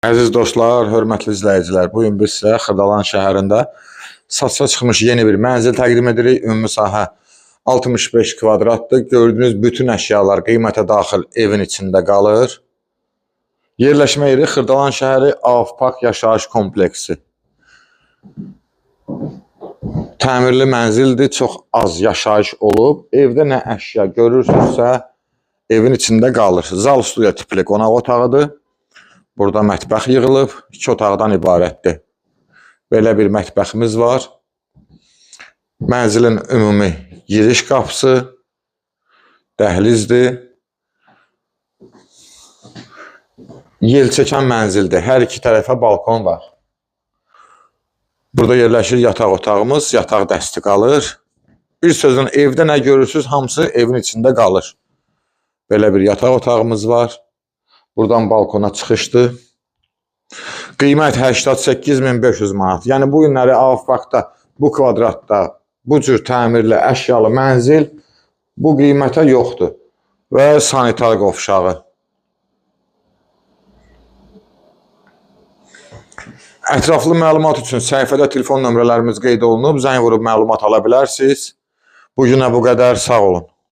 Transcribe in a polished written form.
Əziz dostlar, hörmətli izləyicilər, bu gün biz sizə Xırdalan şəhərində satışa çıxmış yeni bir mənzil təqdim edirik. Ümumi sahə 65 kvadratdır. Gördüyünüz bütün əşyalar qiymətə daxil evin içində qalır. Yerləşmə yeri Xırdalan şəhəri Avpak yaşayış kompleksi. Təmirli mənzildir, çox az yaşayış olub. Evdə nə əşya görürsünüzsə, evin içində qalır. Zal studiya tipli qonaq otağıdır. Burada mətbəx yığılıb, iki otaqdan ibarətdir. Belə bir mətbəximiz var. Mənzilin ümumi giriş qapısı, dəhlizdir. Yel çəkən mənzildir. Hər iki tərəfə balkon var. Burada yerləşir yataq otağımız, yataq dəsti qalır. Bir sözlə evdə nə görürsüz, hamısı evin içində qalır. Belə bir yataq otağımız var. Buradan balkona çıxışdır. Qiymət 88.500 manat. Yəni bu günləri Avparkda bu kvadratda bu cür təmirli əşyalı mənzil bu qiymətə yoxdur. Və sanitar qovşağı. Ətraflı məlumat üçün səhifədə telefon nömrələrimiz qeyd olunub. Zəng vurub məlumat ala bilərsiniz. Bu günə bu qədər. Sağ olun.